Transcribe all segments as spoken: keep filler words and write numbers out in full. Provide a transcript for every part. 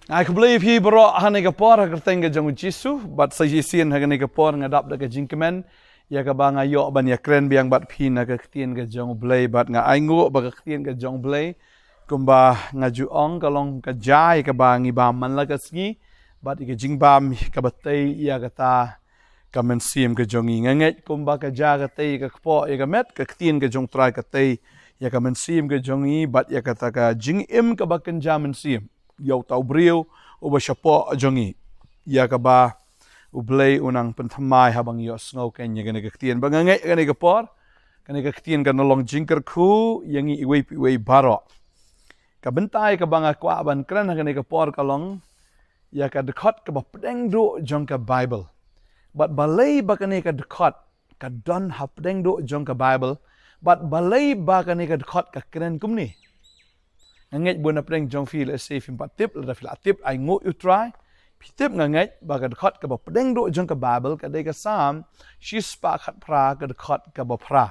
Ai khublei phi baroh ha kane ka por ha ka kyrteng ka jong u Jisu, bad sa shisien ha kane ka por nga dap da ka jingkmen ïa kaba nga ïoh ban ïakren biang bad phi na ka ktien ka jong u Blei, bad nga ainguh ba ka ktien ka jong u Blei kumba nga ju ong ka long ka jia ïa kaba ngi bam man la ka sngi, bad ïa ka jingbam kaba tei ïa kata ka mynsiem ka jong ngi. Nga ngeit kumba ka jia ka tei ïa ka kpoh ïa ka met, ka ktien ka jong u Trai ka tei ïa ka mynsiem ka jong ngi, bad ïa kata ka jingim kaba kynja mynsiem ïa uta u briew uba shapoh jong ngi, ïa kaba u Blei u nang pynthymmai haba ngi ïohsngew kein ïa kane ka ktien. Ba nga ngeit kane ka por kane ka ktien kan long jingkyrkhu ïa ngi iwei pa iwei baroh. Ka bynta ïa kaba nga kwah ban kren ha kane ka por ka long ïa ka dkhot kaba pdeng duh jong ka Baibl. Bad balei ba kane ka dkhot ka don ha pdeng duh jong ka Baibl, bad balei ba kane ka dkhot ka kren kumne. Nga ngeit bun na pdeng jong phi lehse phim pat tip, lada phi la tip ainguh ïa u Trai. Phi tip, nga ngeit ba ka dkhot kaba pdeng duh jong ka Baibl ka dei ka Salm shispah khatphra, ka dkhot kaba phra.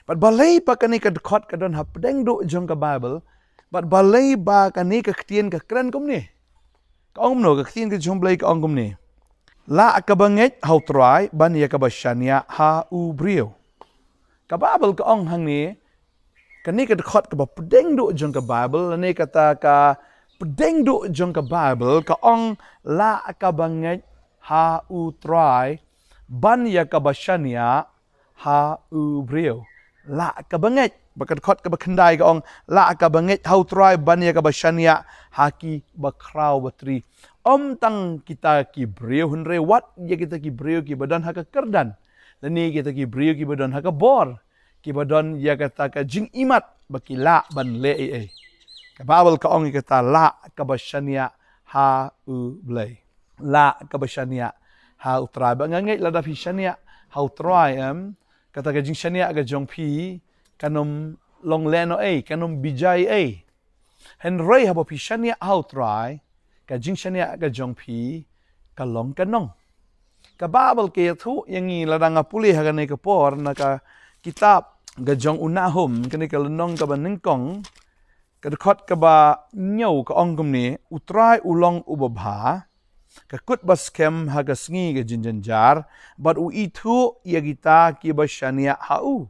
Bad balei ba kane ka dkhot ka don ha pdeng duh jong ka Baibl, bad balei ba kane ka ktien ka kren kumne. Ka ong kumno, ka ktien ka jong u Blei ka ong kumne. Lah kaba ngeit ha u Trai ban ïa kaba shaniah ha u briew. Ka Baibl ka ong hangne, kane ka dkhot kaba pdeng duh jong ka Baibl, lane kata ka pdeng duh jong ka Baibl ka ong, lah kaba ngeit ha u Trai ban ïa kaba shaniah ha u briew. Lah kaba ngeit, ba ka dkhot kaba khyndai ka ong, lah kaba ngeit ha u Trai ban ïa kaba shaniah ha ki bakhraw batri. Ym tang kita ki briew hynrei wat ïa kita ki briew kiba don ha ka kyrdan, lane kita ki briew kiba don ha ka bor, kiba don ïa kata ka jingimat ba ki lah ban leh ei ei. Ka Baibl ka ong ïa kata, lah kaba shaniah ha u Blei. Lah kaba shaniah ha u Trai. Ba nga ngeit lada phi shaniah ha u Trai, em, kata ka jingshaniah ka jong phi kan ym long lehnoh ei, kan ym bijai ei. Hynrei haba phi shaniah ha u Trai, ka jingshaniah ka jong phi ka long ka nong. Ka Baibl ka ïathuh ïa ngi, lada nga pule ha kane ka por na ka kitab ka jong u Nahum, kane ka lynnong kaba nyngkong, ka dkhot kaba hynñiew ka ong kumne, u Trai u long uba bha, ka kut ba skhem ha ka sngi ka jingjynjar, bad u ithuh ïa kita kiba shaniah ha u.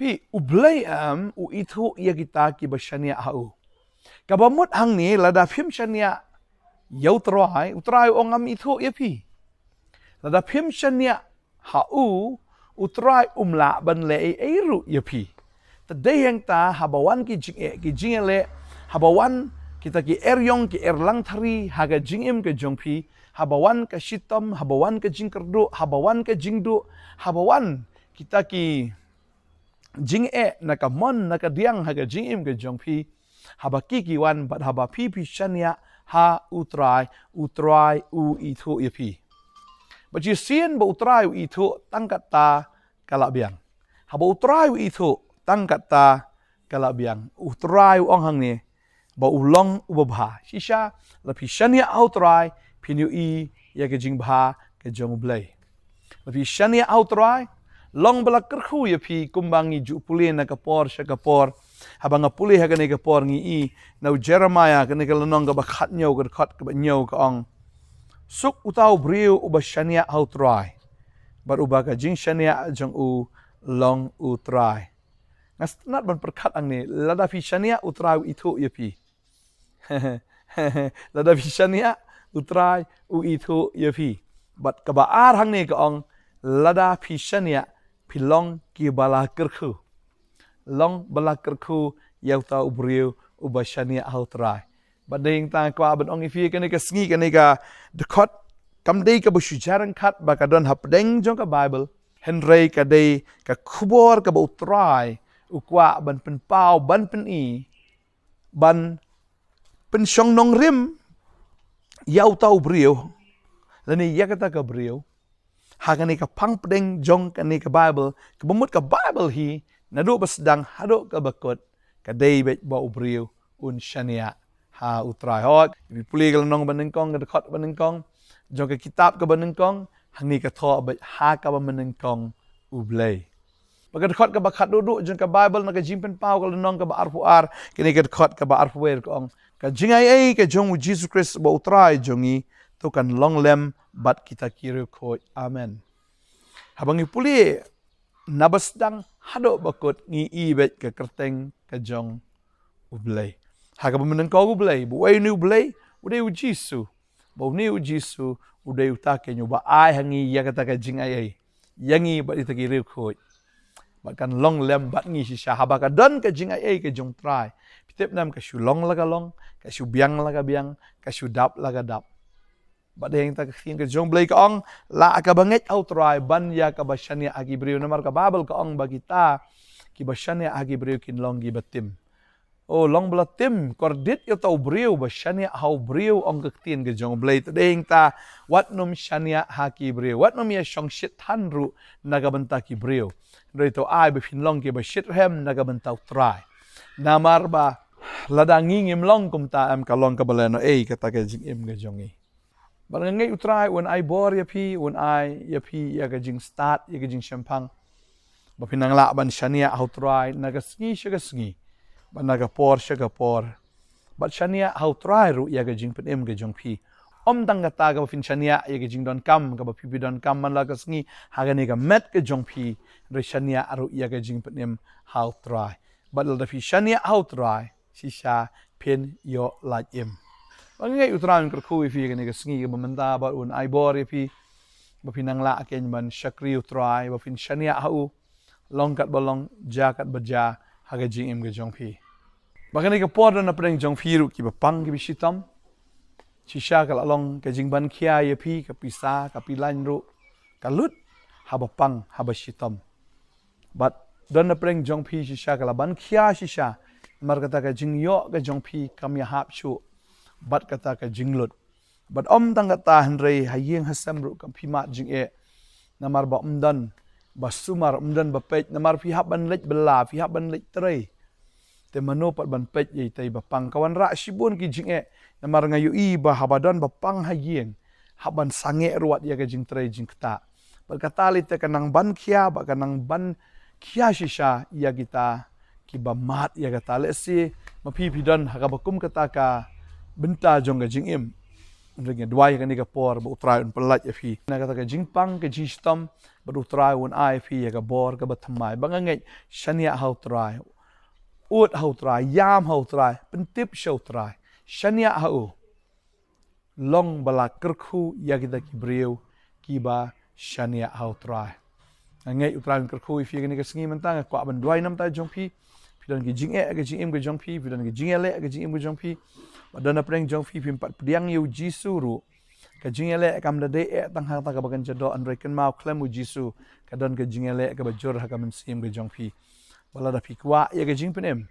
Phi, u Blei, em, u ithuh ïa kita kiba shaniah ha u. Kaba mut hangne, lada phim shaniah ïa u Trai, u Trai u ong ngam ithuh ïa phi. Lada phim shaniah ha u, u Trai um lah ban leh ei ei ruh ïa phi. Te dei hangta haba wan ki jingeh ki jingeh leh, haba wan kita ki eriong ki erlang thari ha ka jingim ka jong phi, haba wan ka shitom, haba wan ka jingkyrduh, haba wan ka jingduh, haba wan kita ki jingeh na ka mon na ka diang ha ka jingim ka jong phi, haba ki ki wan bad haba phi phi shaniah ha u Trai, u Trai u ithuh ïa phi. Bad shisien ba u Trai u ithuh, tang katta ka la biang. Haba u Trai u ithuh, tang katta ka la biang. U Trai u ong hangne ba u long uba bha. Shisha, lada phi shaniah ha u Trai, phin ïohi ïa ka jingbha ka jong u Blei. Lada phi shaniah ha u Trai, long ba la kyrkhu ïa phi kumba ngi ju pule na ka por sha ka por. Haba nga pule ha kane ka por ngi i na u Jeremaïah, kane ka lynnong kaba khathynñiew, ka dkhot kaba hynñiew ka ong, suk uta u briew uba shaniah ha u Trai, bad uba ka jingshaniah jong u long u Trai. Nga sngewtynnat ban pyrkhat hangne, lada phi shaniah u Trai u ithuh ïa phi. Lada phi shaniah u Trai u ithuh ïa phi. Bad kaba ar hangne ka ong, lada phi shaniah phi long kiba la kyrkhu. Long ba la kyrkhu ïa uta u briew uba shaniah ha u Trai. Bad dei hangta nga kwah ban ong ïa phi kane ka sngi, kane ka dkhot kam dei kaba shu jar ryngkat ba ka don hapdeng jong ka Baibl. Hynrei ka dei ka khubor kaba u Trai u kwah ban pynpaw, ban pyni, ban pynshong nongrim ïa uta u briew, lane ïa kata ka briew, ha kane ka phang pdeng jong kane ka Baibl, kaba mut ka Baibl hi, naduh ba sdang haduh kaba kut, ka dei beit ba u briew un shaniah ha u Trai. Hooid, phi pule ka lynnong ba nyngkong, ka dkhot ba nyngkong jong ka kitab kaba nyngkong, hangne ka thoh beit ha kaba mynnyngkong u Blei. Bad ka dkhot kaba khatduh duh jong ka Baibl na ka Jingpynpaw, ka lynnong kaba arphew ar, kane ka dkhot kaba arphew wei ka ong, Ka jingaiei ka jong u Jisu Khrist ba u Trai jong ngi, to kan long lem bad kita ki riewkhuid. Amen. Haba ngi pule naba sdang haduh ba kut, ngi i beit ka kyrteng ka jong u Blei. Ha kaba mynnyngkong u Blei, ba uei une u Blei? U dei u Jisu. Ba une u Jisu u dei uta keiñ uba ai ha ngi ïa kata ka jingaiei, ïa ngi bad ita ki riewkhuid. Bad kan long lem bad ngi shisha. Haba ka don ka jingaiei ka jong u Trai, phi tip ne em, ka shu long la ka long, ka shu biang la ka biang, ka shu dap la ka dap. Bad dei hangta ka ktien ka jong u Blei ka ong, la kaba ngeit ha u Trai ban ïa kaba shaniah ha ki briew. Namar ka Baibl ka ong ba kita kiba shaniah ha ki briew kin long kiba tim. O, long ba la tim, kordit ïa uta u briew ba shaniah ha u briew, ong ka ktien ka jong u Blei. Te dei hangta, wat nym shaniah ha ki briew, wat nym ïa shongshit than ruh na ka bynta ki briew. Hynrei to ai ba phin long kiba shitrhem na ka bynta u Trai. Namar ba lada ngi ngim long kumta, em, ka long kaba lehnohei kata ka jingim ka jong ngi. Bad nga ngeit u Trai un ai bor ïa phi, un ai ïa phi ïa ka jingstad, ïa ka jingshemphang, ba phin nang lah ban shaniah ha u Trai na ka sngi sha ka sngi, bad na ka por sha ka por. Bad shaniah ha u Trai ruh ïa ka jingpynim ka jong phi. Ym tang kata kaba phin shaniah ïa ka jingdonkam kaba phi, phi donkam man la ka sngi ha kane ka met ka jong phi, hynrei shaniah ruh ïa ka jingpynim ha u Trai. Bad lada phi shaniah ha u Trai, shisha phin ïoh lait im. Bad nga ngeit u Trai un kyrkhu ïa phi kane ka sngi kaba mynta, bad un ai bor ïa phi ba phin nang lah keiñ ban shakri u Trai, ba phin shaniah ha u, long katba long, jia katba jia ha ka jingim ka jong phi. Bad kane ka por don na pdeng jong phi ruh kiba pang kiba shitom. Shisha ka la long ka jingban khia ïa phi, ka pisa, ka pilain ruh ka lut haba pang, haba shitom. Bad don na pdeng jong phi shisha ka la ban khia shisha, namar kata ka jingïoh ka jong phi kam ïahap shuh bad kata ka jinglut. Bad ym tang kata, hynrei ha ïing ha sem ruh kam phi mad jingeh, namar ba ym don ba sumar, ym don ba peit, namar phi hap ban leit bylla, phi hap ban leit trei. Te mano pat ban peit ïa itei ba pang? Ka wanrah shibun ki jingeh, namar nga ïohi ba haba don ba pang ha ïing, hap ban sangeh ruh ïa ka jingtrei jingktah. Bad kata lei te ka nang ban khia, bad ka nang ban khia shisha ïa kita kiba mad ïa kata. Lehse ma phi phi don ha kaba kum kata ka bynta jong ka jingim. Hynrei nga duwai ha kane ka por ba u Trai un pyllait ïa phi na kata ka jingpang, ka jingshitom, bad u Trai un ai ïa phi ïa ka bor kaba thymmai. Ba nga ngeit, shaniah ha u Trai, ud ha u Trai, ïam ha u Trai, pyntip sha u Trai, shaniah ha u. Long ba la kyrkhu ïa kita ki briew kiba shaniah ha u Trai. Nga ngeit u Trai un kyrkhu ïa phi kane ka sngi. Mynta nga kwah ban duwai namar jong phi. Phi don ki jingeh ka jingim ka jong phi, phi don ki jingeh leh ka jingim ka jong phi. Ba don na pdeng jong phi phim pat pdiang ïa u Jisu ruh, ka jingeh leh kam da dei eh tang ha kata kaba kan jadon, hynrei kynmaw khlem u Jisu ka don ka jingeh leh kaba jur ha ka mynsiem ka jong phi. Ba lada phi kwah ïa ka jingpynim,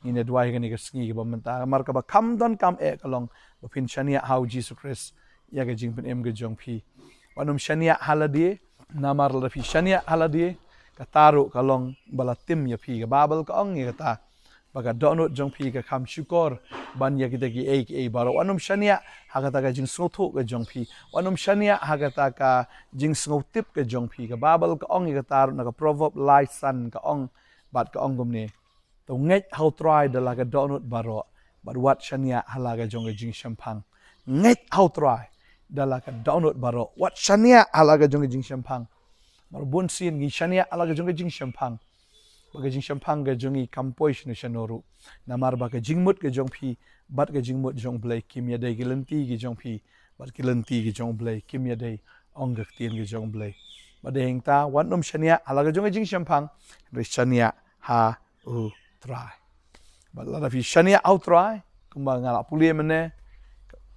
ngin ïa duwai kane ka sngi kaba mynta, namar kaba kham donkam eh ka long ba phin shaniah ha u Jisu Khrist ïa ka jingpynim ka jong phi. Wat nym shaniah ha lade, namar lada phi shaniah ha lade, kata ruh ka long ba la tim ïa phi. Ka Baibl ka ong ïa kata, ba ka dohnud jong phi ka kham shukor ban ïa kita kiei kiei baroh. Wat nym shaniah ha kata ka jingsngewthuh ka jong phi. Wat nym shaniah ha kata ka jingsngewtip ka jong phi. Ka Baibl ka ong ïa kata ruh na ka Proverb lai san, ka ong, bad ka ong kumne: To ngeit ha u Trai da la ka dohnud baroh, bad wat shaniah ha la ka jong ka jingshemphang. Ngeit ha u Trai da la ka dohnud baroh, wat shaniah ha la ka jong ka jingshemphang. Namar bun sien ngi shaniah ha la ka jong ka jingshemphang, ba ka jingshemphang ka jong ngi kam poi shano shano ruh. Namar ba ka jingmut ka jong phi bad ka jingmut jong u Blei kim ïadei. Ki lynti ki jong phi bad ki lynti ki jong u Blei kim ïadei, ong ka ktien ka jong u Blei. Bad dei hangta, wat nym shaniah ha la ka jong ka jingshemphang, hynrei shaniah ha u Trai. Bad lada phi shaniah ha u Trai, kumba nga la pule mynne,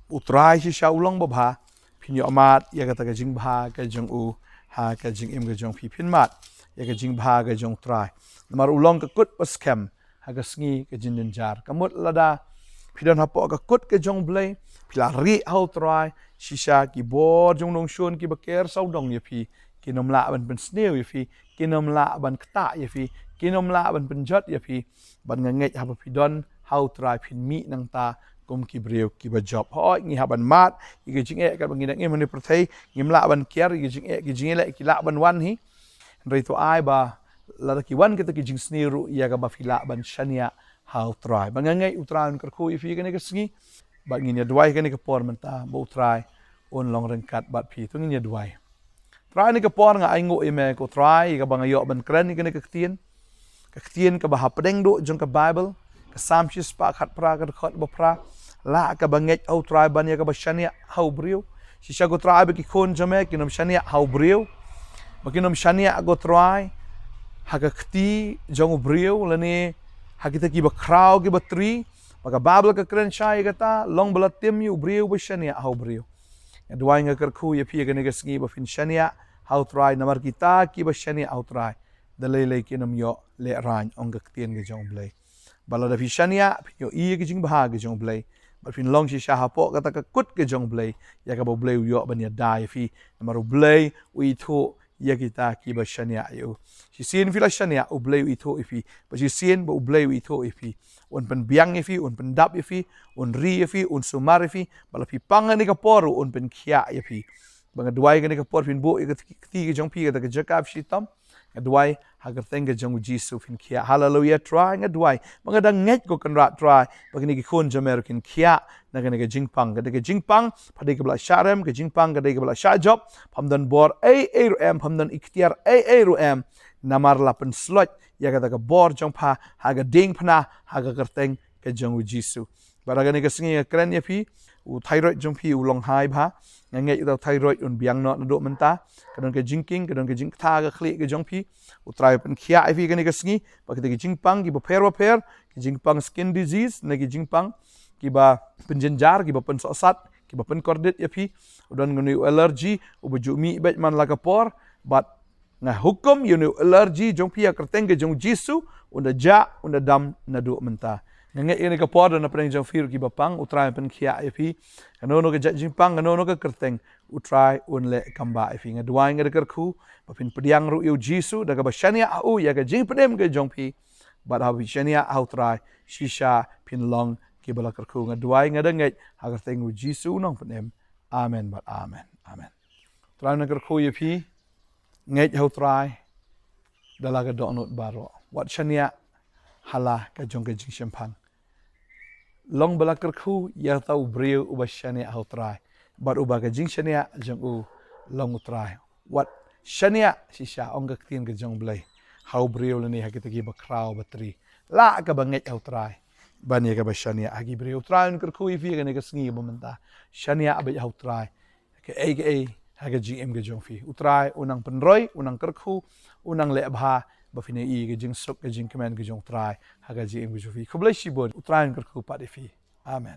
u Trai shisha u long babha, phin ïoh mad ïa kata ka jingbha ka jong u ha ka jingim ka jong phi. Phin mad ïa ka jingbha ka jong u Trai, namar u long ka kut ba skhem ha ka sngi ka jingjynjar. Ka mut lada phi don hapoh ka kut ka jong u Blei, phi la rieh ha u Trai, shisha ki bor jong u nongshun kiba ker sawdong ïa phi kin ym lah ban pynsniew ïa phi, kin ym lah ban ktah ïa phi, kin ym lah ban pynjot ïa phi. Bad nga ngeit haba phi don ha u Trai phin mih nangta kum ki briew kiba jop. Hooid, ngi hap ban mad ïa ka jingeh kaba ngi dang im ha kane ka pyrthei, ngim lah ban kiar ïa ka jingeh, ka jingeh leh ki lah ban wan hi. Hynrei to ai ba lada ki wan kita ki jingsniew ruh, ïa kaba phi lah ban shaniah ha u Trai. Ba nga ngeit u Trai un kyrkhu ïa phi kane ka sngi. Ba ngin ïa duwai kane ka por mynta ba u Trai un long ryngkat bad phi. To ngin ïa duwai. Trai, kane ka por nga ai nguh ïa me ko Trai, ïa kaba nga ïoh ban kren ïa kane ka ktien. Ka ktien kaba hapdeng duh jong ka Bible, ka Salm shispah khatphra ka dkhot ba phra. La kaba ngeit ha u Trai ban ïa kaba shaniah ha u briew. Shisha ko Trai ba ki khun jong me kin ym shaniah ha u briew. Ba kin ym shaniah ko Trai ha ka kti jong u briew lane ha kita kiba khraw kiba tri. Ba ka Bible ka kren shai ïa kata, long ba la tim ïa u briew ba shaniah ha u briew. Nga duwai nga kyrkhu ïa phi ïa kane ka sngi ba phin shaniah ha u Trai namar kita kiba shaniah ha u Trai da lei lei kin ym ïoh lehraiñ, ong ka ktien ka jong u Blei. Ba lada phi shaniah phin ïohi ïa ka jingbha ka jong u Blei. Ba phin long shisha hapoh kata ka kut ka jong u Blei, ïa kaba u Blei u ïoh ban ïada ïa phi. Namar u Blei u ithuh ïa kita kiba shaniah ïa u. Shisien phi la shaniah, u Blei u ithuh ïa phi. Ba shisien ba u Blei u ithuh ïa phi, un pynbiang ïa phi, un pyndap ïa phi, un ri ïa phi, un sumar ïa phi. Ba la phi pang ha kane ka por ruh un pynkhiah ïa phi. Ba nga duwai kane ka por phin buh ïa ka kti ka jong phi, kata ka jaka shitom. Nga duwai ha ka kyrteng ka jong u Jisu phin khiah. Haleluia Trai, nga duwai. Ba nga dang ngeit ko Kynrad Trai ba kine ki khun jong me ruh kin khiah na kane ka jingpang. Kane ka jingpang pha dei kaba la shah rem, ka jingpang ka dei kaba la shah jop. Pham don bor ei ei ruh em, pham don iktiar ei ei ruh em. Namar la pynsloit ïa kata ka bor jong pha ha ka diengphna ha ka kyrteng ka jong u Jisu. Bad ha kane ka sngi nga kren ïa phi, u thyroid jong phi u long hai bha. Nga ngeit uta u thyroid un biang noh naduh mynta. Ka don ka jingkieng, ka don ka jingkta ka khlieh ka jong phi. U Trai pynkhiah ïa phi kane ka sngi ba kita ki jingpang kiba pher ba pher, ki jingpang skin disease ne ki jingpang kiba pynjynjar, kiba pynsohsat, kiba pynkordit ïa phi. U don kane u allergy uba ju mih beit man la ka por. Bad nga hukum ïa une u allergy jong phi ha ka kyrteng ka jong u Jisu, un da jah, un da dam naduh mynta. Nga ngeit ïa kane ka por don hapdeng jong phi ruh kiba pang, u Trai un pynkhiah ïa phi. Kano kano ka jait jingpang, kano kano ka kyrteng, u Trai un leh kam bah ïa phi. Nga duwai, nga da kyrkhu ba phin pdiang ruh ïa u Jisu da kaba shaniah ha u ïa ka jingpynim ka jong phi. Bad haba phi shaniah ha u Trai, shisha phin long kiba la kyrkhu. Nga duwai, nga da ngeit ha ka kyrteng u Jisu u nongpynim. Amen bad amen. Amen. Trai un kyrkhu ïa phi. Ngeit ha u Trai da la ka dohnud baroh. Wat shaniah ha la ka jong ka jingshemphang. Long ba la kyrkhu ïa uta u briew uba shaniah ha u Trai, bad uba ka jingshaniah jong u long u Trai. Wat shaniah shisha, ong ka ktien ka jong u Blei, ha u briew lane ha kita kiba khraw ba tri. La kaba ngeit ha u Trai ban ïa kaba shaniah ha ki briew. U Trai un kyrkhu ïa phi kane ka sngi ba mynta. Shaniah beit ha u Trai kaei kaei ha ka jingim ka jong phi. U Trai u nang pynroi, u nang kyrkhu, u nang leh bha ba phin ïohi ka jingsuk, ka jingkmen ka jong u Trai ha ka jingim ka jong phi. Khublei shibun. U Trai un kyrkhu pat ïa phi. Amen.